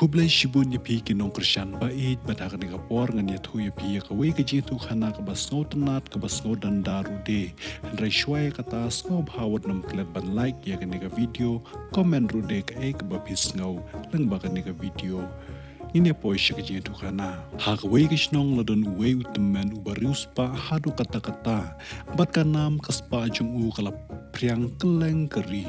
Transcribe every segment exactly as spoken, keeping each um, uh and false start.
Khublei shibun ïa phi ki nongkyrshan ba ïeit, bad ha kane ka por ngan ïathuh ïa phi ïa kawei ka jingïathuhkhana kaba sngewtynnat, kaba sngewdanda ruh de. Hynrei shuwa ïa kata, sngewbha wat nym klet ban like ïa kane ka video, comment ruh de kaei kaba phi sngew lyngba kane ka video. Ngin ïa poi sha ka jingïathuhkhana. Ha kawei ka shnong la don uwei u tymmen uba riewspah haduh katta katta, bad ka nam ka spah jong u ka la phriang kylleng ka ri.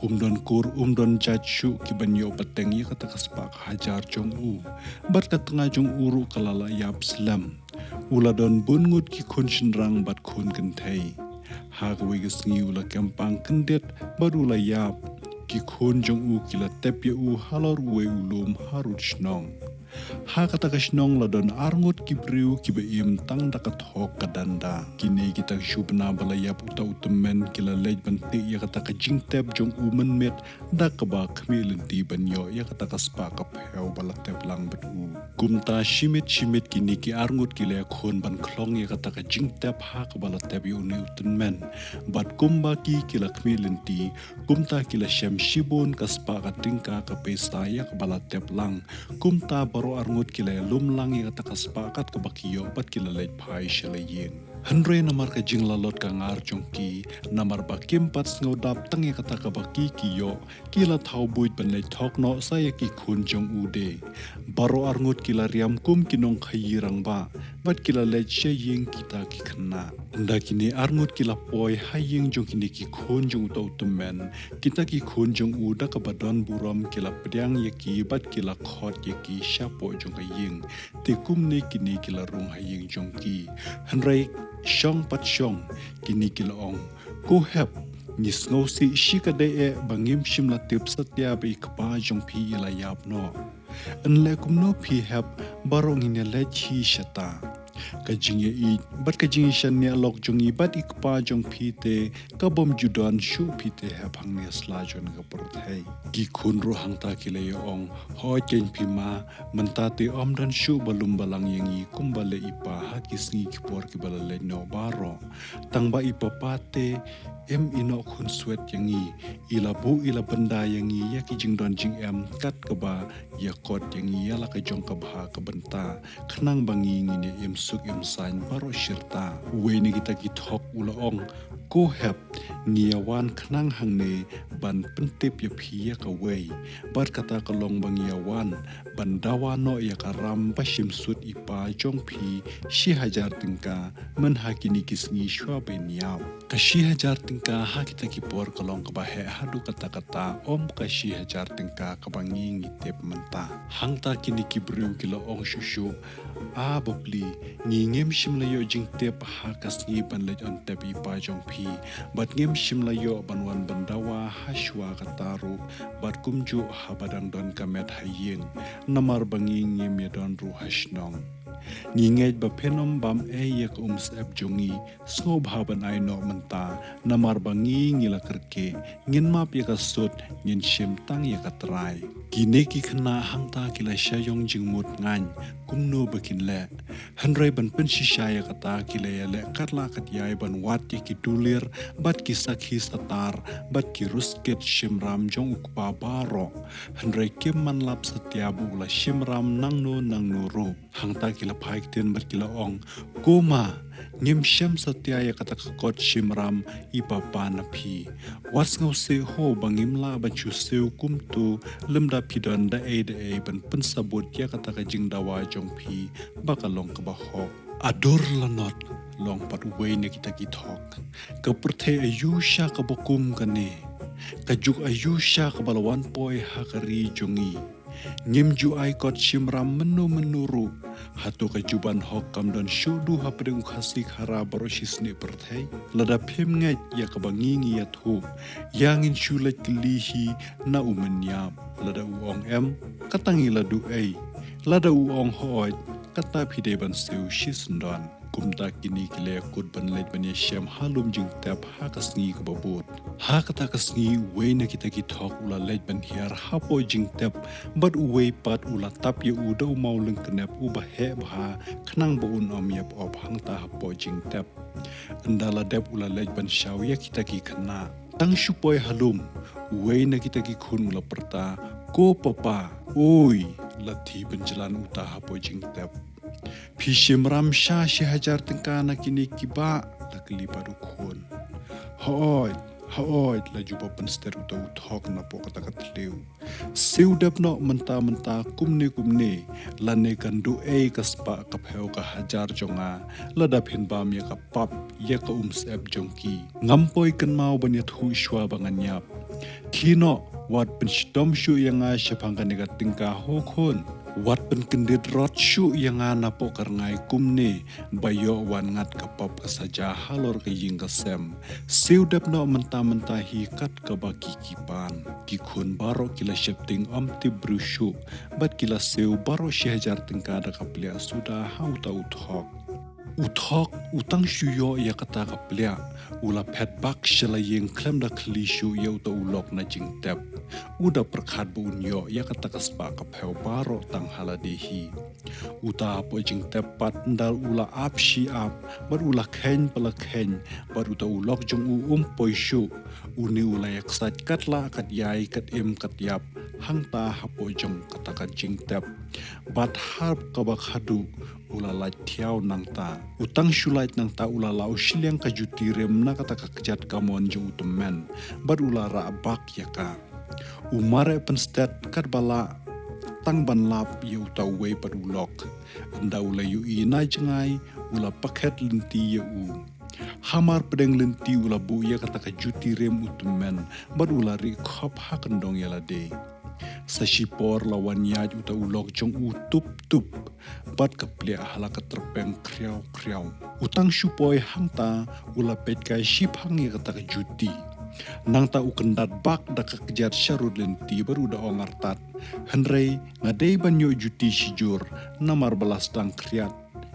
Um don kur, um don jait shuh ki ban ïoh pateng ïa kata ka spah ka hajar jong u. Bad ka tnga jong u ruh ka la la ïap slem. U la don bun ngut ki khun shynrang bad khun kynthei. Ha kawei ka sngi u la kem pang kyndit bad u la ïap. Ki khun jong u ki la tep ïa u halor uwei u lum harud shnong. Ha kata ka shnong la don ar ngut ki briew kiba im tang da ka thok ka danda. Kine ki tang shu bna ba la ïap uta u tymmen ki la leit ban tih ïa kata ka jingtep jong u mynmiet da kaba khmih lynti ban ïoh ïa kata ka spah ka phew ba la tep lang bad u. Kumta shi miet shi miet kine ki ar ngut ki la ïakhun ban khlong ïa kata ka jingtep ha kaba la tep ïa une u tymmen. Bad kumba ki ki la khmih lynti, kumta ki la shem shibun ka spah ka tyngka ka pisa ïa kaba la tep lang. Kumta baroh ar ngut ki la ïalum lang ïa kata ka spah kat kaba ki ïoh bad ki la leit phai sha la ïing. Hynrei namar ka jinglalot ka ngar jong ki, namar ba kim pat sngewdap tang ïa kata kaba ki ki ïoh, ki la thaw buit ban leit thok noh sa ïa ki khun jong u de. Baroh ar ngut ki la riam kum ki nongkhaïi rangbah, bad ki la leit sha ïing kita ki khynnah. Ynda kine ar ngut ki la poi ha ïing jong kine ki khun jong uta u tymmen, kita ki khun jong u da kaba don burom ki la pdiang ïa ki bad ki la khot ïa ki shapoh jong ka ïing. Te kumne kine ki la rung ha ïing jong ki. Hynrei shong pat shong, kine ki la ong, "Ko hep, ngi sngewsih shikatdei eh ba ngim shym la tip satia ba i kpa jong phi i la ïap noh. Ynda kumno phi hep, baroh ngin ïaleit hi shata. Ka jingïaieit bad ka jingïashaniah lok jong i bad i kpa jong phi te ka bym ju don shuh phi te hep hangne ha sla jong ka pyrthei." Ki khun ruh hangta ki la ïa ong, "Hooid keiñ phi ma, mynta te ym don shuh ba lum balang ïa ngi kumba leh i pa ha ki sngi ki por kiba la leit noh baroh. Tang ba i papa te im ïehnoh khunswet ïa ngi, i la buh i la bynda ïa ngi ïa ki jingdon jingem kat kaba ïa kot ïa ngi ïa la ka jong ka bha ka bynta, khnang ba ngi ngin ïa im suk im saiñ baroh shirta." Uwei na kita ki thok u la ong, "Ko hep, ngi ïa wan khnang hangne ban pyntip ïa phi ïa kawei. Bad kata ka long ba ngi ïa wan ban dawa noh ïa ka ram ba shim sut i pa jong phi shi hajar tyngka mynha kine ki sngi shuwa ba in ïap. Ka shi hajar tyngka ha kita ki por ka long kaba heh haduh katta katta, ym ka shi hajar tyngka kaba ngi ngi tip mynta." Hangta kine ki briew ki la ong shuh shuh, "A bapli, ngi ngim shym la ïoh jingtip ha ka sngi ban leit on tep i pa jong phi, bad ngim shym la ïoh ban wan ban dawa ha shuwa kata ruh, bad kumjuh haba dang don ka met ha ïing, namar ba ngi ngim ïa don ruh ha shnong. Ngi ngeit ba phin ym bam ei ïa ka umsyep jong ngi, sngewbha ban ai noh mynta, namar ba ngi ngi la kyrkieh, ngin map ïa ka sut, ngin shim tang ïa ka trai." Kine ki khynnah hangta ki la shah ïong jingmut ngaiñ kumno ba kin leh. Hynrei ban pynshisha ïa kata ki la ïa leh katla katïai ban wad ïa ki dulir bad ki sakhi satar bad ki ruskit shimram jong u kpa baroh. Hynrei kim man lap satia ba u la shimram nangno nangno ruh. Hangta ki la phai ktien bad ki la ong, "Ko ma, ngim shem satia ïa kata ka kot shimram i papa na phi. Wat sngewsih ho ba ngim lah ban shu siew kumto lymda phi don da ei da ei ban pynsabut ïa kata ka jingdawa jong phi ba ka long kaba hok." "A dur lanot," long pat uwei na kita ki thok, "ka pyrthei aïu sha kaba kum kane? Ka juk aïu sha kaba la wan poi ha ka ri jong ngi? Ngim ju ai kot shimram mynno mynno ruh. Hato ka juban hok kam don shuh duh hapdeng u Khasi Khara baroh shisneh pyrthei? Lada phim ngeit ïa kaba ngi ngi ïathuh, ïa ngin shu leit kylli hi na u Mynïap. Lada u ong em, kata ngi la duh ei. Lada u ong hooid, kata phi dei ban siew shisyndon." Kumta kine ki la ïakut ban leit ban ïashem ha lum jingtep ha ka sngi kaba bud. Ha kata ka sngi uwei na kita ki thok u la leit ban hiar hapoh jingtep, bad uwei pat u la tap ïa u da u maw lyngknep uba heh bha, khnang ba un ym ïap op hangta hapoh jingtep. Ynda la dep u la leit ban shaw ïa kita ki khynnah. Tang shu poi ha lum, uwei na kita ki khun u la pyrta, Ko papa, oi, la thie pynjlan uta hapoh jingtep. Phi shim ram sha shi hajar tyngka na kine ki bah, la kylli pat u khun. Hooid, hooid, la jubab pynstet uta u thok napoh kata ka thliew. Siew dep noh mynta mynta kumne kumne, lane kan duh ei ka spah ka phew ka hajar jong nga, lada phin bam ïa ka pap ïa ka umsyep jong ki. Ngam poi kynmaw ban ïathuh shuwa ba ngan ïap. Khie noh, wat pynshitom shuh ïa nga shaphang kane ka tyngka ho khun. Wat pynkyndit rot shuh ïa nga napoh ka rngai kumne, ba ïoh wan ngat ka pap ka saja halor ka ïing ka sem. Siew dep noh mynta mynta hi kat kaba ki ki pan. Ki khun baroh ki la sheptieng ym tip briew shuh, bad ki la siew baroh shi hajar tyngka da ka pliah suda ha uta u thok. U thok, u tang shu ïoh ïa kata ka pliah, u la phet bak sha la ïing khlem da khylli shuh ïa uta u lok na jingtep. U da pyrkhat ba un ïoh ïa kata ka spah ka phew baroh tang ha lade hi. Uta hapoh jingtep pat ynda u la ap shi ap, bad u la kheiñ pa la kheiñ, bad uta u lok jong u um poi shuh. Une u la ïaksaid kat lah kat ïai kat im kat ïap, hangta hapoh jong kata ka jingtep. Bad ha kaba khadduh, u la lait thiaw nangta. U tang shu lait nangta u la lah u shiliang ka juti rim na kata ka kjat kamon jong u tymmen. Bad u la rah bak ïa ka. U mareh pynstet katba lah tang ban lap ïa uta uwei pat u lok. Ynda u la ïohi na jngai, u la pakhet lynti ïa u. Hamar pdeng lynti u la buh ïa kata ka juti rim u tymmen, bad u la rieh khop ha kyndong ïa lade. Sa shipor la wan ïaid uta u lok jong u tup tup, bad ka pliah ha la ka tyrpeng khriaw khriaw. U tang shu poi hangta, u la peit kai shiphang ïa kata ka juti. Nangta u kyndat bak da ka kjat sharud lynti bad u da ong artat. Hynrei, nga dei ban ïoh juti shijur, namar ba la sdang khriat.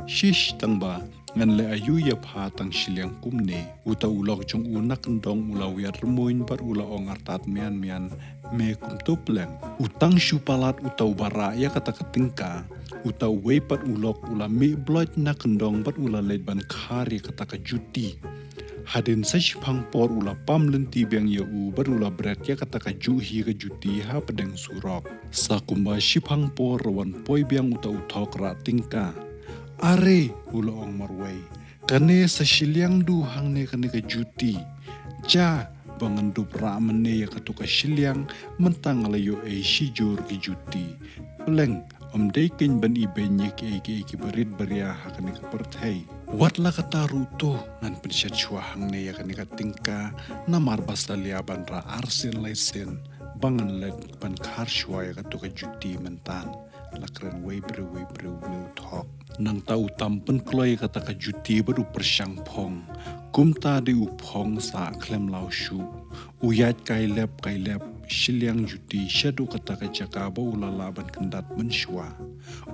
Shish tang ba, ngan leh aïu ïa pha tang shiliang kumne. Uta u lok jong u na kyndong u la wiat rmuin bad u la ong artat mian mian, me kumto pleng. U tang shu palat uta u ba rah ïa kata ka tyngka. Uta uwei pat u lok u la mih bloit na kyndong bad u la leit ban khar ïa kata ka juti. Hadien sa shiphang por u la pam lynti biang ïa u bad u la bret ïa kata ka juh hi ka juti ha pdeng surok. Sa kumba shiphang por la wan poi biang uta u thok rah tyngka. Are, u la ong marwei. Kane sa shiliang duh hangne kane ka juti. Ja, ba ngan dup rah mynne ïa kato ka shiliang, mynta nga la ïoh ei shijur ki juti. Pleng, ym dei kein ban ibeiñ ïa kiei kiei kiba rit ba ria ha kane ka pyrthei. Wat la katta ruh to, ngan pynshet shuwa hangne ïa kane ka tyngka, namar ba salia ban rah arsien laisien, ba ngan leit ban khar shuwa ïa kato ka juti mynta. La kren wei briew wei briew une u thok. Nangta u tam pynkloi ïa kata ka juti bad u pyrshang phong. Kumta de u phong sah khlem law shuh. U ïaid kai lep kai lep, shiliang juti shaduh kata ka jaka ba u la lah ban kyndat mynshuwa.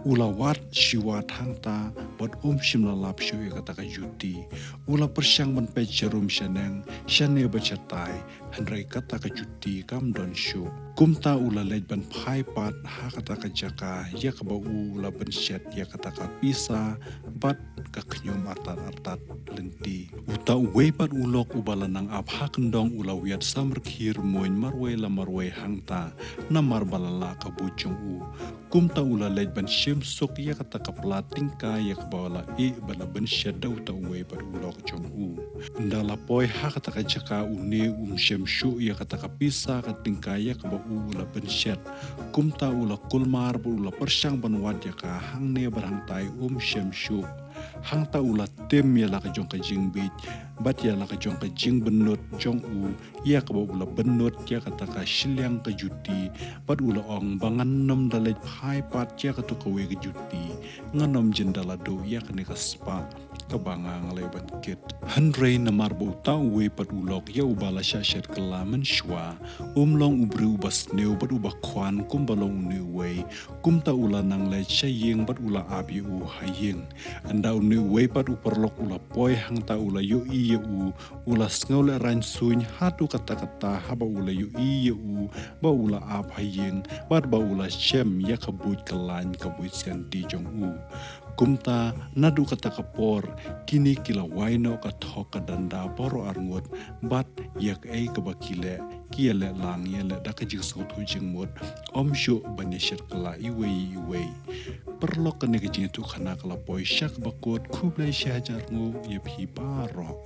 U la wad shi wad hangta, bad um shym la lap shuh ïa kata ka juti. U la pyrshang ban peit sharum shaneng, shane bad shatai, hynrei kata ka juti kam don shuh. Kumta u la leit ban phai pat ha kata ka jaka, ïa kaba u la bynshet ïa kata ka pisa, bad ka khñium artat artat lynti. Uta uwei pat u lok uba la nang ap ha kyndong u la wiat samrkhie rmuin marwei la marwei hangta, namar ba la lah ka buit jong u. Kumta u la leit ban shim suk ïa kata ka pla tyngka ïa kaba la ih ba la bynshet da uta uwei pat u lok jong u. Ynda la poi ha kata ka jaka une um shem shuh ïa kata ka pisa ka tyngka ïa kaba u la bynshet. Kumta u la kulmar bad u la pyrshang ban wad ïa ka hangne bad hangtai um shem shuh. Hangta u la tim ïa la ka jong ka jingbit, bad ïa la ka jong ka jingbynnud jong u, ïa kaba u la bynnud ïa kata ka shiliang ka juti, bad u la ong ba ngan nym da leit phai pat ïa kato kawei ka juti, ngan nym jin da la duh ïa kane ka spah, kaba nga nga leit ban kit. Hynrei namar ba uta uwei pat u lok ïa uba la shah shet kylla mynshuwa, um long u briew uba sniew bad uba khwan kumba long une uwei, kumta u la nang leit sha ïing bad u la ap ïa u ha ïing. Ynda une uwei pat u paralok u la poi hangta u la ïohi ïa u, u la sngew lehraiñ suiñ haduh katta katta haba u la ïohi ïa u, ba u la ap ha ïing, bad ba u la shem ïa ka buit kyllain ka buit sianti jong u. Kumta naduh kata ka por kine ki la wai noh ka thok ka danda baroh arngut, bad ïa kaei kaba ki leh ki ïaleh lang ïaleh da ka jingsngewthuh jingmut, ym shuh ban ïashet kylla iwei iwei. Paralok, kane ka jingïathuhkhana ka la poi sha kaba kut. Khublei shihajar nguh ïa phi baroh.